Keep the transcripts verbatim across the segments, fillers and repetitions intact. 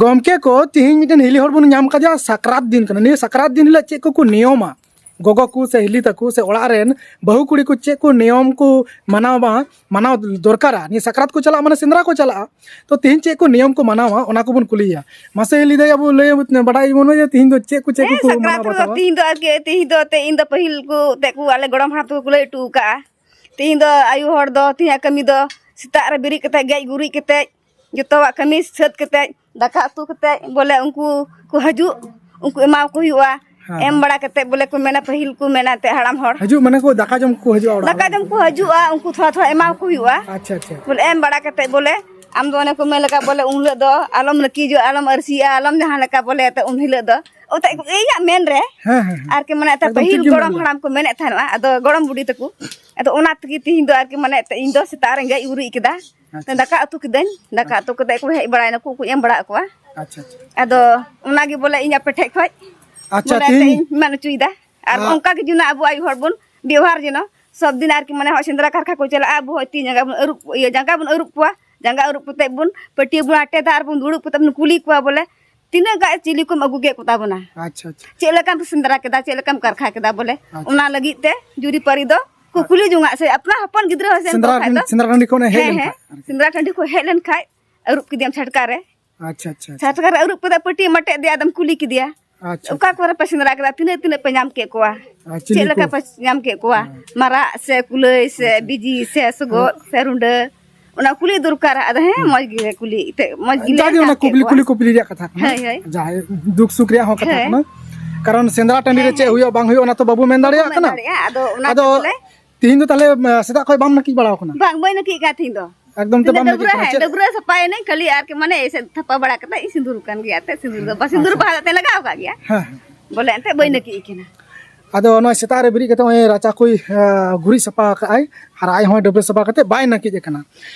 ᱜᱚᱢᱠᱮ ᱠᱚ, ᱛᱤᱦᱤᱧ ᱢᱤᱫᱴᱮᱱ ᱦᱤᱞᱤ ᱦᱚᱲ ᱵᱚᱱ ᱧᱟᱢ ᱠᱟᱫᱮᱭᱟ, ᱥᱟᱠᱨᱟᱛ ᱫᱤᱱ ᱠᱟᱱᱟ᱾ ᱱᱤᱭᱟᱹ ᱥᱟᱠᱨᱟᱛ ᱫᱤᱱ ᱦᱤᱞᱳᱜ ᱪᱮᱫ ᱠᱚᱠᱚ ᱱᱤᱭᱚᱢᱟ? ᱜᱚᱜᱚ ᱠᱚ ᱥᱮ ᱦᱤᱞᱤ ᱛᱟᱠᱚ ᱥᱮ ᱚᱲᱟᱜ ᱨᱮᱱ ᱵᱟᱹᱦᱩ ᱠᱩᱲᱤ ᱠᱚ ᱪᱮᱫ ᱠᱚ ᱱᱤᱭᱚᱢ ᱠᱚ ᱢᱟᱱᱟᱣᱟ, ᱢᱟᱱᱟᱣ ᱫᱚᱨᱠᱟᱨᱟ? ᱱᱤᱭᱟᱹ ᱥᱟᱠᱨᱟᱛ ᱠᱚ ᱪᱟᱞᱟᱜᱼᱟ, ᱢᱟᱱᱮ ᱥᱮᱸᱫᱽᱨᱟ ᱠᱚ ᱪᱟᱞᱟᱜᱼᱟ, ᱛᱚ ᱛᱤᱦᱤᱧ ᱪᱮᱫ ᱠᱚ ᱱᱤᱭᱚᱢ ᱠᱚ ᱢᱟᱱᱟᱣᱟ, ᱚᱱᱟ ᱠᱚᱵᱚᱱ ᱠᱩᱞᱤᱭᱮᱭᱟ᱾ ᱢᱟᱥᱮ ᱦᱤᱞᱤ ᱫᱟᱹᱭ, ᱟᱵᱚ ᱞᱟᱹᱭ ᱵᱟᱰᱟᱭ ᱵᱚᱱ ᱡᱮ ᱛᱤᱦᱤᱧ ᱫᱚ ᱪᱮᱫ ᱠᱚ, ᱪᱮᱫ ᱦᱮᱸ, ᱠᱚᱠᱚ ᱥᱟᱠᱨᱟᱛ ᱢᱟᱱᱟᱣ ᱨᱮᱫᱚ ᱵᱟᱛᱟᱣᱟ? ᱛᱤᱦᱤᱧ ᱫᱚ ᱟᱨᱠᱤ, ᱛᱤᱦᱤᱧ ᱫᱚ ᱮᱱᱛᱮᱫ ᱤᱧ ᱫᱚ ᱯᱟᱹᱦᱤᱞ ᱠᱚ ᱮᱱᱛᱮᱫ ᱠᱚ ᱟᱞᱮ ᱜᱚᱲᱚᱢ ᱦᱟᱲᱟᱢ ᱛᱟᱠᱚ ᱠᱚ ᱞᱟᱹᱭ ᱦᱚᱴᱚ ᱟᱠᱟᱫᱼᱟ᱾ ᱛᱤᱦᱤᱧ ᱫᱚ ᱟᱭᱳ ᱦᱚᱲ ᱫᱚ ᱛᱤᱦᱤᱧᱟᱜ ᱠᱟᱹᱢᱤ ᱫᱚ ᱥᱮᱛᱟᱜ ᱨᱮ ᱵᱮᱨᱮᱫ ᱠᱟᱛᱮᱫ, ᱜᱮᱡ ᱜᱩᱨᱤᱡ ᱠᱟᱛᱮᱫ, ᱡᱚᱛᱚᱣᱟᱜ ᱠᱟᱹᱢᱤ ᱥᱟᱹᱛ ᱠᱟᱛᱮᱫ, ᱫᱟᱠᱟ ᱩᱛᱩ ᱠᱟᱛᱮᱫ ᱵᱚᱞᱮ ᱩᱱᱠᱩ ᱠᱚ ᱦᱤᱡᱩᱜ, ᱩᱱᱠᱩ ᱮᱢᱟ ᱠᱚ ᱦᱩᱭᱩᱜᱼᱟ᱾ ᱦᱮᱸ, ᱮᱢ ᱦᱮᱸ᱾ ᱵᱟᱲᱟ ᱠᱟᱛᱮᱫ ᱵᱚᱞᱮ ᱠᱚ ᱢᱮᱱᱟ, ᱯᱟᱹᱦᱤᱞ ᱠᱚ ᱢᱮᱱᱟ ᱮᱱᱛᱮᱫ ᱦᱟᱲᱟᱢ ᱦᱚᱲ, ᱦᱤᱡᱩᱜ ᱢᱟᱱᱮ ᱠᱚ ᱫᱟᱠᱟ ᱡᱚᱢ ᱠᱚ ᱦᱤᱡᱩᱜᱼᱟ ᱚᱲᱟᱜ ᱫᱟᱠᱟ ᱨᱮ᱾ ᱡᱚᱢ ᱠᱚ ᱦᱤᱡᱩᱜᱼᱟ, ᱩᱱᱠᱩ ᱛᱷᱚᱲᱟ ᱛᱷᱚᱲᱟ ᱮᱢᱟ ᱠᱚ ᱦᱩᱭᱩᱜᱼᱟ᱾ ᱟᱪᱪᱷᱟ, ᱟᱪᱪᱷᱟ᱾ ᱵᱚᱞᱮ ᱮᱢ ᱵᱟᱲᱟ ᱠᱟᱛᱮᱫ ᱵᱚᱞᱮ ᱟᱢ ᱫᱚ ᱚᱱᱮ ᱠᱚ ᱢᱮᱱ ᱞᱮᱠᱟ ᱵᱚᱞᱮ ᱩᱱ ᱦᱤᱞᱳᱜ ᱫᱚ ᱟᱞᱚᱢ ᱱᱟᱹᱠᱤᱡᱚᱜᱼᱟ, ᱟᱞᱚᱢ ᱟᱹᱨᱥᱤᱜᱼᱟ, ᱟᱞᱚᱢ ᱡᱟᱦᱟᱸ ᱞᱮᱠᱟ ᱵᱚᱞᱮ ᱮᱱᱛᱮᱫ ᱩᱱ ᱦᱤᱞᱳᱜ ᱫᱚ ᱚᱱᱛᱮ ᱤᱧᱟᱹᱜ ᱢᱮᱱ ᱨᱮ ᱦᱮᱸ, ᱦᱮᱸ, ᱦᱮᱸ᱾ ᱟᱨᱠᱤ ᱢᱟᱱᱮ ᱮᱱᱛᱮᱫ ᱮᱠᱫᱚᱢ ᱯᱟᱹᱦᱤᱞ ᱴᱷᱤᱠ ᱜᱮᱢ ᱜᱚᱲᱚᱢ ᱢᱮᱱ ᱠᱮᱫᱟ᱾ ᱦᱟᱲᱟᱢ ᱠᱚ ᱢᱮᱱᱮᱫ ᱛᱟᱦᱮᱱᱚᱜᱼᱟ, ᱟᱫᱚ ᱜᱚᱲᱚᱢ ᱵᱩᱰᱷᱤ ᱛᱟᱠᱚ, ᱟᱫᱚ ᱚᱱᱟ ᱛᱮᱜᱮ ᱛᱤᱦᱤᱧ ᱫᱚ ᱟᱨᱠᱤ ᱢᱟᱱᱮ ᱮᱱᱛᱮᱫ ᱤᱧ ᱫᱚ ᱥᱮᱛᱟᱜ ᱨᱮ ᱜᱮᱡ ᱜᱩᱨᱤᱡ ᱠᱮᱫᱟ᱾ ᱟᱪᱪᱷᱟ᱾ ᱫᱟᱠᱟ ᱩᱛᱩ ᱠᱤᱫᱟᱹᱧ, ᱫᱟᱠᱟ ᱩᱛᱩ ᱠᱟᱛᱮᱫ ᱠᱚ ᱦᱮᱡ ᱵᱟᱲᱟᱭᱱᱟ ᱠᱚ, ᱩᱱᱠᱩᱧ ᱮᱢ ᱵᱟᱲᱟ ᱟᱠᱚᱣᱟ᱾ ᱟᱪᱪᱷᱟ, ᱟᱪᱪᱷᱟ᱾ ᱟᱫᱚ ᱚᱱᱟᱜᱮ ᱵᱚᱞᱮ ᱤᱧ ᱟᱯᱮ ᱴᱷᱮᱡ ᱠᱷᱚᱡ ᱟᱪᱪᱷᱟ, ᱵᱚᱞᱮ ᱛᱤᱦᱤᱧ ᱮᱱᱛᱮᱫ ᱤᱧ ᱢᱮᱱ ᱦᱚᱪᱚᱭᱮᱫᱟ᱾ ᱟᱨ ᱟᱜ ᱚᱱᱠᱟ ᱜᱮ ᱡᱮᱱᱚ ᱟᱵᱚ ᱟᱭᱳ ᱦᱚᱲ ᱵᱚᱱ ᱵᱮᱣᱦᱟᱨ ᱡᱮᱱᱚ ᱥᱚᱵ ᱫᱤᱱ ᱟᱨᱠᱤ ᱢᱟᱱᱮ ᱦᱚᱸᱜᱼᱚᱭ ᱥᱮᱸᱫᱽᱨᱟ ᱠᱟᱨᱠᱷᱟ ᱠᱚ ᱪᱟᱞᱟᱜᱼᱟ, ᱟᱵᱚ ᱦᱚᱸ ᱛᱤ ᱡᱟᱸᱜᱟ ᱵᱚᱱ ᱟᱹᱨᱩᱵ, ᱤᱭᱟᱹ, ᱡᱟᱸᱜᱟ ᱵᱚᱱ ᱟᱹᱨᱩᱵ ᱠᱚᱣᱟ, ᱡᱟᱸᱜᱟ ᱟᱹᱨᱩᱵ ᱠᱟᱛᱮᱫ ᱵᱚᱱ ᱯᱟᱹᱴᱭᱟᱹ ᱵᱚᱱ ᱟᱴᱮᱫᱟ ᱟᱨ ᱵᱚᱱ ᱫᱩᱲᱩᱵ ᱠᱟᱛᱮᱫ ᱵᱚᱱ ᱠᱩᱞᱤ ᱠᱚᱣᱟ ᱵᱚᱞᱮ, ᱛᱤᱱᱟᱹᱜ ᱜᱟᱱ ᱪᱤᱞᱤ ᱠᱚᱢ ᱟᱹᱜᱩ ᱠᱮᱫ ᱠᱚ ᱛᱟᱵᱚᱱᱟ? ᱟᱪᱪᱷᱟ, ᱟᱪᱪᱷᱟ᱾ ᱪᱮᱫ ᱞᱮᱠᱟᱢ ᱥᱮᱸᱫᱽᱨᱟ ᱠᱮᱫᱟ, ᱪᱮᱫ ᱞᱮᱠᱟᱢ ᱠᱟᱨᱠᱷᱟ ᱠᱮᱫᱟ ᱵᱚᱞᱮ, ᱟᱪᱪᱷᱟ᱾ ᱚᱱᱟ ᱞᱟᱹᱜᱤᱫ ᱛᱮ ᱡᱩᱨᱤ ᱯᱟᱹᱨᱤ ᱫᱚ ᱠᱚ ᱟᱨ ᱠᱩᱞᱤ ᱡᱚᱝᱟᱜ ᱥᱮ ᱟᱯᱱᱟᱨ ᱦᱚᱯᱚᱱ ᱜᱤᱫᱽᱨᱟᱹ ᱦᱚᱸ ᱥᱮᱱ ᱥᱮᱸᱫᱽᱨᱟ ᱠᱚᱜ ᱠᱷᱟᱡ ᱴᱟᱺᱰᱤ, ᱫᱚ ᱥᱮᱸᱫᱽᱨᱟ ᱴᱟᱺᱰᱤ ᱠᱷᱚᱱᱮ ᱦᱮᱡ ᱦᱮᱸ, ᱞᱮᱱ ᱦᱮᱸ, ᱠᱷᱟᱡ ᱟᱨᱠᱤ᱾ ᱥᱮᱸᱫᱽᱨᱟ ᱴᱟᱺᱰᱤ ᱠᱷᱚᱱ ᱦᱮᱡ ᱞᱮᱱ ᱠᱷᱟᱡ ᱟᱹᱨᱩᱵ ᱠᱮᱫᱮᱭᱟᱢ ᱪᱷᱟᱴᱠᱟ ᱨᱮ᱾ ᱟᱪᱪᱷᱟ, ᱟᱪᱪᱷᱟ, ᱟᱪᱪᱷᱟ᱾ ᱪᱷᱟᱴᱠᱟ ᱨᱮ ᱟᱹᱨᱩᱵ ᱠᱮᱫᱟ, ᱯᱟᱹᱴᱤ ᱮᱢ ᱟᱴᱮᱫ ᱟᱫᱮᱭᱟ, ᱟᱫᱚᱢ ᱠᱩᱞᱤ ᱠᱮᱫᱮᱭᱟ, ᱟᱪᱪᱷᱟ, "ᱚᱠᱟ ᱟᱪᱪᱷᱟ᱾ ᱠᱚᱨᱮ ᱯᱮ ᱥᱮᱸᱫᱽᱨᱟ ᱠᱮᱫᱟ? ᱛᱤᱱᱟᱹᱜ, ᱛᱤᱱᱟᱹᱜ ᱯᱮ ᱧᱟᱢ ᱠᱮᱫ ᱠᱚᱣᱟ? ᱟᱨ ᱪᱤᱞᱤ ᱪᱮᱫ ᱞᱮᱠᱟ ᱠᱚ? ᱯᱮ ᱧᱟᱢ ᱠᱮᱫ ᱠᱚᱣᱟ? ᱦᱮᱸ᱾ ᱢᱟᱨᱟᱜ ᱥᱮ ᱠᱩᱞᱟᱹᱭ ᱥᱮ ᱟᱪᱪᱷᱟ᱾ ᱵᱤᱡᱤ ᱥᱮ ᱟᱫᱚ ᱥᱚᱜᱚᱫ ᱥᱮ ᱨᱩᱸᱰᱟᱹ?" ᱚᱱᱟ ᱠᱩᱞᱤ ᱫᱚᱨᱠᱟᱨ᱾ ᱟᱫᱚ ᱦᱮᱸ, ᱦᱮᱸ᱾ ᱢᱚᱡᱽ ᱜᱮ ᱠᱩᱞᱤ, ᱮᱱᱛᱮᱫ ᱢᱚᱡᱽ ᱜᱮᱞᱮ ᱡᱟᱜᱮ ᱧᱟᱢ ᱚᱱᱟ ᱠᱮᱫ ᱠᱩᱵᱞᱤ, ᱠᱚᱣᱟ᱾ ᱠᱩᱞᱤ ᱠᱩᱯᱞᱤ ᱨᱮᱭᱟᱜ ᱠᱟᱛᱷᱟ ᱠᱟᱱᱟ᱾ ᱦᱳᱭ, ᱦᱳᱭ᱾ ᱡᱟᱦᱟᱸᱭ ᱫᱩᱠ ᱥᱩᱠ ᱨᱮᱭᱟᱜ ᱦᱚᱸ ᱠᱟᱛᱷᱟ ᱦᱮᱸ᱾ ᱠᱟᱱᱟ᱾ ᱠᱟᱨᱚᱱ ᱥᱮᱸᱫᱽᱨᱟ ᱴᱟᱺᱰᱤ ᱨᱮ ᱦᱮᱸ, ᱪᱮᱫ ᱦᱮᱸ᱾ ᱦᱩᱭᱩᱜᱼᱟ, ᱵᱟᱝ ᱦᱩᱭᱩᱜᱼᱟ, ᱚᱱᱟ ᱛᱚ ᱵᱟᱵᱚ ᱢᱮᱱ ᱵᱟᱵᱚ ᱫᱟᱲᱮᱭᱟᱜ ᱢᱮᱱ ᱠᱟᱱᱟ᱾ ᱫᱟᱲᱮᱭᱟᱜᱼᱟ᱾ ᱟᱫᱚ ᱚᱱᱟ ᱟᱫᱚ ᱛᱮ ᱵᱚᱞᱮ ᱛᱤᱦᱤᱧ ᱫᱚ ᱛᱟᱦᱞᱮ, ᱮ, ᱥᱮᱛᱟᱜ ᱠᱷᱚᱱ ᱵᱟᱢ ᱱᱟᱹᱠᱤᱡ ᱵᱟᱲᱟ ᱟᱠᱟᱱᱟ? ᱵᱟᱝ, ᱵᱟᱹᱧ ᱱᱟᱹᱠᱤᱡ ᱠᱟᱱ ᱛᱤᱦᱤᱧ ᱫᱚ᱾ ᱮᱠᱫᱚᱢ ᱛᱮ ᱤᱧ ᱫᱚ ᱵᱟᱢ ᱰᱟᱹᱵᱽᱨᱟᱹ, ᱱᱟᱹᱠᱤᱡ ᱠᱟᱱᱟ᱾ ᱦᱮᱸ, ᱪᱮᱫ? ᱰᱟᱹᱵᱽᱨᱟᱹ ᱥᱟᱯᱷᱟᱭᱮᱱᱟᱹᱧ ᱠᱷᱟᱹᱞᱤ, ᱟᱨᱠᱤ ᱢᱟᱱᱮ ᱮᱥᱮ ᱛᱷᱟᱯᱟ ᱵᱟᱲᱟ ᱠᱟᱛᱮ ᱤᱧ ᱥᱤᱸᱫᱩᱨ ᱠᱟᱱ ᱜᱮᱭᱟ, ᱮᱱᱛᱮᱫ ᱥᱤᱸᱫᱩᱨ ᱫᱚ ᱦᱮᱸ, ᱵᱟ-, ᱥᱤᱸᱫᱩᱨ ᱟᱪᱪᱷᱟ᱾ ᱵᱟᱦᱟ ᱫᱚ ᱮᱱᱛᱮᱫ ᱞᱟᱜᱟᱣ ᱟᱠᱟᱫ ᱜᱮᱭᱟ᱾ ᱦᱮᱸ, ᱦᱮᱸ᱾ ᱵᱚᱞᱮ ᱮᱱᱛᱮᱫ ᱵᱟᱹᱧ ᱟᱫᱚ, ᱱᱟᱹᱠᱤᱡ ᱠᱟᱱᱟ᱾ ᱟᱫᱚ ᱱᱚᱜᱼᱚᱭ ᱥᱮᱛᱟᱜ ᱨᱮ ᱵᱮᱨᱮᱫ ᱠᱟᱛᱮ ᱱᱚᱜᱼᱚᱭ ᱨᱟᱪᱟ ᱠᱚᱭ, ᱮ, ᱜᱩᱨᱤᱡ ᱥᱟᱯᱷᱟ ᱟᱠᱟᱫ ᱟᱭ, ᱟᱨ ᱟᱡ ᱦᱚᱸᱭ ᱰᱟᱹᱵᱽᱨᱟᱹ ᱥᱟᱯᱷᱟ ᱠᱟᱛᱮ ᱵᱟᱭ ᱱᱟᱹᱠᱤᱡ ᱟᱠᱟᱱᱟ᱾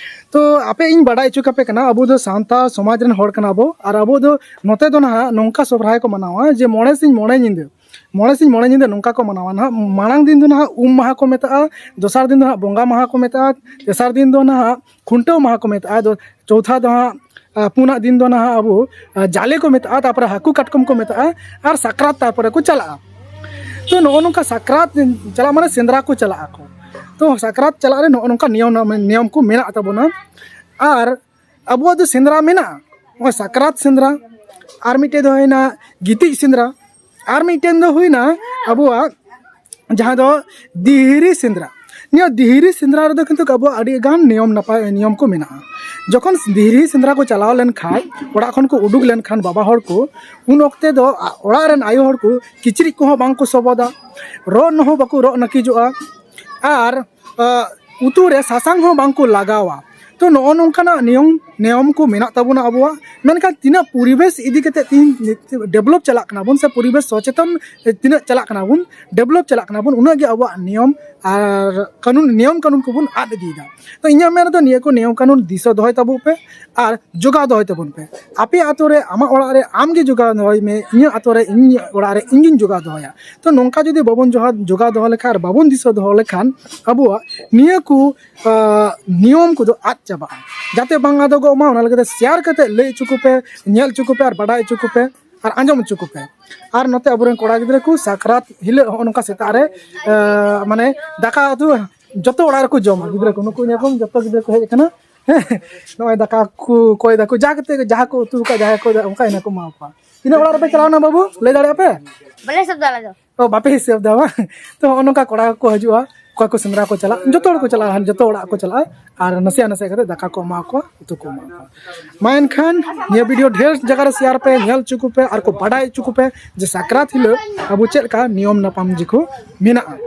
ᱛᱚ ᱟᱯᱮ ᱤᱧ ᱵᱟᱰᱟᱭ ᱦᱚᱪᱚ ᱠᱟᱯᱮ ᱠᱟᱱᱟ, ᱟᱵᱚ ᱫᱚ ᱥᱟᱱᱛᱟᱲ ᱥᱚᱢᱟᱡᱽ ᱨᱮᱱ ᱦᱚᱲ ᱠᱟᱱᱟ ᱵᱚ, ᱟᱨ ᱟᱵᱚ ᱫᱚ ᱱᱚᱛᱮ ᱫᱚ ᱱᱟᱦᱟᱜ ᱱᱚᱝᱠᱟ ᱥᱚᱦᱨᱟᱭ ᱠᱚ ᱢᱟᱱᱟᱣᱟ ᱡᱮ ᱢᱚᱬᱮ ᱥᱤᱧ ᱢᱚᱬᱮ ᱧᱤᱫᱟᱹ ᱢᱚᱬᱮ ᱥᱤᱧ ᱢᱚᱬᱮ ᱧᱤᱫᱟᱹ ᱱᱚᱝᱠᱟ ᱠᱚ ᱢᱟᱱᱟᱣᱟ᱾ ᱱᱟᱦᱟᱜ ᱢᱟᱲᱟᱝ ᱫᱤᱱ ᱫᱚ ᱱᱟᱦᱟᱜ ᱩᱢ ᱢᱟᱦᱟ ᱠᱚ ᱢᱮᱛᱟᱜᱼᱟ, ᱫᱚᱥᱟᱨ ᱫᱤᱱ ᱫᱚ ᱱᱟᱦᱟᱜ ᱵᱚᱸᱜᱟ ᱢᱟᱦᱟ ᱠᱚ ᱢᱮᱛᱟᱜᱼᱟ, ᱛᱮᱥᱟᱨ ᱫᱤᱱ ᱫᱚ ᱱᱟᱦᱟᱜ ᱠᱷᱩᱱᱴᱟᱹᱣ ᱢᱟᱦᱟ ᱠᱚ ᱢᱮᱛᱟᱜᱼᱟ, ᱟᱫᱚ ᱪᱳᱣᱛᱷᱟ ᱫᱚ ᱦᱟᱸᱜ ᱟᱨ ᱯᱩᱱᱟᱜ ᱫᱤᱱ ᱫᱚ ᱱᱟᱦᱟᱜ ᱟᱵᱚ, ᱟᱨ ᱡᱟᱞᱮ ᱠᱚ ᱢᱮᱛᱟᱜᱼᱟ, ᱛᱟᱨᱯᱚᱨᱮ ᱦᱟᱹᱠᱩ ᱠᱟᱴᱠᱚᱢ ᱠᱚ ᱢᱮᱛᱟᱜᱼᱟ, ᱟᱨ ᱥᱟᱠᱨᱟᱛ ᱛᱟᱨᱯᱚᱨᱮ ᱠᱚ ᱪᱟᱞᱟᱜᱼᱟ᱾ ᱛᱚ ᱱᱚᱜᱼᱚ ᱱᱚᱝᱠᱟ ᱥᱟᱠᱨᱟᱛ ᱪᱟᱞᱟᱜ ᱢᱟᱱᱮ ᱥᱮᱸᱫᱽᱨᱟ ᱠᱚ ᱪᱟᱞᱟᱜ ᱟᱠᱚ᱾ ᱛᱚ ᱥᱟᱠᱨᱟᱛ ᱪᱟᱞᱟᱜ ᱨᱮ ᱱᱚᱜᱼᱚ ᱱᱚᱝᱠᱟ ᱱᱤᱭᱚᱢ, ᱱᱤᱭᱚᱢ ᱠᱚ ᱢᱮᱱᱟᱜ ᱛᱟᱵᱚᱱᱟ᱾ ᱟᱨ ᱟᱵᱚᱣᱟᱜ ᱫᱚ ᱥᱮᱸᱫᱽᱨᱟ ᱢᱮᱱᱟᱜᱼᱟ, ᱱᱚᱜᱼᱚᱭ ᱥᱟᱠᱨᱟᱛ ᱥᱮᱸᱫᱽᱨᱟ, ᱟᱨ ᱢᱤᱫᱴᱮᱡ ᱫᱚ ᱦᱩᱭᱱᱟ ᱜᱤᱛᱤᱡ ᱥᱮᱸᱫᱽᱨᱟ, ᱟᱨ ᱢᱤᱫᱴᱮᱱ ᱫᱚ ᱦᱩᱭᱱᱟ ᱟᱵᱚᱣᱟᱜ ᱡᱟᱦᱟᱸ ᱫᱚ ᱫᱤᱦᱨᱤ ᱥᱮᱸᱫᱽᱨᱟ᱾ ᱱᱤᱭᱟᱹ ᱫᱤᱦᱨᱤ ᱥᱮᱸᱫᱽᱨᱟ ᱨᱮᱫᱚ ᱠᱤᱱᱛᱩ ᱟᱵᱚᱣᱟᱜ ᱟᱹᱰᱤ ᱜᱟᱱ ᱱᱤᱭᱚᱢ ᱱᱟᱯᱟᱭ ᱱᱤᱭᱚᱢ ᱠᱚ ᱢᱮᱱᱟᱜᱼᱟ᱾ ᱡᱚᱠᱷᱚᱱ ᱫᱤᱦᱨᱤ ᱥᱮᱸᱫᱽᱨᱟ ᱠᱚ ᱪᱟᱞᱟᱣ ᱞᱮᱱᱠᱷᱟᱱ, ᱚᱲᱟᱜ ᱠᱷᱚᱱ ᱠᱚ ᱩᱰᱩᱠ ᱞᱮᱱᱠᱷᱟᱱ ᱵᱟᱵᱟ ᱦᱚᱲ ᱠᱚ, ᱩᱱ ᱚᱠᱛᱮ ᱫᱚ ᱟ-, ᱚᱲᱟᱜ ᱨᱮᱱ ᱟᱭᱳ ᱦᱚᱲ ᱠᱚ ᱠᱤᱪᱨᱤᱡ ᱠᱚᱦᱚᱸ ᱵᱟᱝ ᱠᱚ ᱥᱚᱵᱚᱫᱟ, ᱨᱚᱜ ᱦᱚᱸ ᱵᱟᱠᱚ ᱨᱚᱜ ᱱᱟᱹᱠᱤᱡᱚᱜᱼᱟ, ᱟᱨ ᱟ, ᱩᱛᱩ ᱨᱮ ᱥᱟᱥᱟᱝ ᱦᱚᱸ ᱵᱟᱝ ᱠᱚ ᱞᱟᱜᱟᱣᱟ᱾ ᱛᱚ ᱱᱚᱜᱼᱚ ᱱᱚᱝᱠᱟᱱᱟᱜ ᱱᱤᱭᱚᱢ, ᱱᱤᱭᱚᱢ ᱠᱚ ᱢᱮᱱᱟᱜ ᱛᱟᱵᱚᱱᱟ ᱟᱵᱚᱣᱟᱜ᱾ ᱢᱮᱱᱠᱷᱟᱱ ᱛᱤᱱᱟᱹᱜ ᱯᱚᱨᱤᱵᱮᱥ ᱤᱫᱤ ᱠᱟᱛᱮ ᱛᱤᱦᱤᱧ ᱰᱮᱵᱷᱞᱚᱯ ᱪᱟᱞᱟᱜ ᱠᱟᱱᱟ ᱵᱚᱱ ᱥᱮ ᱯᱚᱨᱤᱵᱮᱥ ᱥᱚᱪᱮᱛᱚᱱ ᱛᱤᱱᱟᱹᱜ ᱪᱟᱞᱟᱜ ᱠᱟᱱᱟ ᱵᱚᱱ, ᱰᱮᱵᱷᱞᱚᱯ ᱪᱟᱞᱟᱜ ᱠᱟᱱᱟ ᱵᱚᱱ, ᱩᱱᱟᱹᱜ ᱜᱮ ᱟᱵᱚᱣᱟᱜ ᱱᱤᱭᱚᱢ ᱟᱨ ᱠᱟᱹᱱᱩᱱ, ᱱᱤᱭᱚᱢ ᱠᱟᱹᱱᱩᱱ ᱠᱚᱵᱚᱱ ᱟᱫ ᱤᱫᱤᱭᱮᱫᱟ᱾ ᱛᱚ ᱤᱧᱟᱹᱜ ᱢᱮᱱ ᱨᱮᱫᱚ ᱱᱤᱭᱟᱹ ᱠᱚ ᱱᱤᱭᱚᱢ ᱠᱟᱹᱱᱩᱱ ᱫᱤᱥᱟᱹ ᱫᱚᱦᱚᱭ ᱛᱟᱵᱚ ᱯᱮ ᱟᱨ ᱡᱚᱜᱟᱣ ᱫᱚᱦᱚᱭ ᱛᱟᱵᱚᱱ ᱯᱮ᱾ ᱟᱯᱮ ᱟᱛᱳ ᱨᱮ, ᱟᱢᱟᱜ ᱚᱲᱟᱜ ᱨᱮ ᱟᱢ ᱜᱮ ᱡᱚᱜᱟᱣ ᱫᱚᱦᱚᱭ ᱢᱮ, ᱤᱧᱟᱹᱜ ᱟᱛᱳ ᱨᱮ ᱤᱧᱟᱹᱜ ᱚᱲᱟᱜ ᱨᱮ ᱤᱧ ᱜᱤᱧ ᱡᱚᱜᱟᱣ ᱫᱚᱦᱚᱭᱟ᱾ ᱛᱚ ᱱᱚᱝᱠᱟ ᱡᱩᱫᱤ ᱵᱟᱵᱚᱱ ᱡᱚᱦᱟ-, ᱡᱚᱜᱟᱣ ᱫᱚᱦᱚ ᱞᱮᱠᱷᱟᱱ ᱟᱨ ᱵᱟᱵᱚᱱ ᱫᱤᱥᱟᱹ ᱫᱚᱦᱚ ᱞᱮᱠᱷᱟᱱ ᱟᱵᱚᱣᱟᱜ ᱱᱤᱭᱟᱹ ᱠᱚ, ᱟ, ᱱᱤᱭᱚᱢ ᱠᱚᱫᱚ ᱟᱫ ᱪᱟᱵᱟᱜᱼᱟ᱾ ᱡᱟᱛᱮ ᱵᱟᱝ ᱟᱫᱚᱜᱚᱜ ᱢᱟ, ᱚᱱᱟ ᱞᱟᱹᱜᱤᱫ ᱛᱮ ᱥᱮᱭᱟᱨ ᱠᱟᱛᱮ ᱞᱟᱹᱭ ᱦᱚᱪᱚ ᱠᱚᱯᱮ, ᱧᱮᱞ ᱦᱚᱪᱚ ᱠᱚᱯᱮ ᱟᱨ ᱵᱟᱰᱟᱭ ᱦᱚᱪᱚ ᱠᱚᱯᱮ ᱟᱨ ᱟᱸᱡᱚᱢ ᱦᱚᱪᱚ ᱠᱚᱯᱮ᱾ ᱟᱨ ᱱᱚᱛᱮ ᱟᱵᱚᱨᱮᱱ ᱠᱚᱲᱟ ᱜᱤᱫᱽᱨᱟᱹ ᱠᱚ ᱥᱟᱠᱨᱟᱛ ᱦᱤᱞᱳᱜ ᱦᱚᱸᱜᱼᱚ ᱱᱚᱝᱠᱟ ᱥᱮᱛᱟᱜ ᱨᱮ, ᱟ, ᱢᱟᱱᱮ ᱫᱟᱠᱟ ᱩᱛᱩ ᱡᱚᱛᱚ ᱚᱲᱟᱜ ᱨᱮᱠᱚ ᱡᱚᱢᱟ᱾ ᱜᱤᱫᱽᱨᱟᱹ ᱠᱚ ᱱᱩᱠᱩ ᱧᱮᱞ ᱠᱚᱢ, ᱡᱚᱛᱚ ᱜᱤᱫᱽᱨᱟᱹ ᱠᱚ ᱦᱮᱡ ᱟᱠᱟᱱᱟ᱾ ᱦᱮᱸ, ᱱᱚᱜᱼᱚᱭ ᱫᱟᱠᱟ ᱠᱚ ᱠᱚᱭ ᱫᱟᱠᱚ, ᱡᱟ ᱠᱟᱛᱮ ᱡᱟᱦᱟᱸ ᱠᱚ ᱩᱛᱩ ᱟᱠᱟᱫ, ᱡᱟᱦᱟᱸᱭ ᱠᱚᱭ ᱫᱟ, ᱚᱱᱠᱟ ᱤᱱᱟᱹ ᱠᱚ ᱮᱢᱟ ᱠᱚᱣᱟ᱾ ᱛᱤᱱᱟᱹᱜ ᱚᱲᱟᱜ ᱨᱮᱯᱮ ᱪᱟᱞᱟᱣᱱᱟ ᱵᱟᱹᱵᱩ, ᱞᱟᱹᱭ ᱫᱟᱲᱮᱭᱟᱜᱼᱟ ᱯᱮ? ᱵᱟᱞᱮ ᱦᱤᱥᱟᱹᱵ ᱫᱟ ᱟᱞᱮ ᱫᱚ᱾ ᱚ, ᱵᱟᱯᱮ ᱦᱤᱥᱟᱹᱵ ᱫᱟ ᱵᱟᱝ? ᱛᱚ ᱦᱚᱸᱜᱼᱚ ᱱᱚᱝᱠᱟ ᱠᱚᱲᱟ ᱠᱚᱠᱚ ᱦᱤᱡᱩᱜᱼᱟ, ᱚᱠᱚᱭ ᱠᱚ ᱥᱮᱸᱫᱽᱨᱟ ᱠᱚ ᱪᱟᱞᱟᱜ, ᱡᱚᱛᱚ ᱦᱚᱲ ᱠᱚ ᱪᱟᱞᱟᱜᱼᱟ, ᱡᱚᱛᱚ ᱚᱲᱟᱜ ᱠᱚ ᱪᱟᱞᱟᱜᱼᱟ᱾ ᱟᱨ ᱱᱟᱥᱮᱭᱟᱜ ᱱᱟᱥᱮᱭᱟᱜ ᱠᱟᱛᱮ ᱫᱟᱠᱟ ᱠᱚ ᱮᱢᱟ ᱠᱚᱣᱟ, ᱩᱛᱩ ᱠᱚ ᱮᱢᱟ ᱠᱚᱣᱟ᱾ ᱢᱟ ᱮᱱᱠᱷᱟᱱ ᱱᱤᱭᱟᱹ ᱵᱷᱤᱰᱤᱭᱳ ᱰᱷᱮᱨ ᱡᱟᱭᱜᱟ ᱨᱮ ᱥᱮᱭᱟᱨ ᱯᱮ, ᱧᱮᱞ ᱦᱚᱪᱚ ᱠᱚᱯᱮ ᱟᱨ ᱠᱚ ᱵᱟᱰᱟᱭ ᱦᱚᱪᱚ ᱠᱚᱯᱮ ᱡᱮ ᱥᱟᱠᱨᱟᱛ ᱦᱤᱞᱳᱜ ᱟᱵᱚ ᱪᱮᱫ ᱞᱮᱠᱟ ᱱᱤᱭᱚᱢ ᱱᱟᱯᱟᱢ ᱡᱤᱠᱚ ᱢᱮᱱᱟᱜᱼᱟ᱾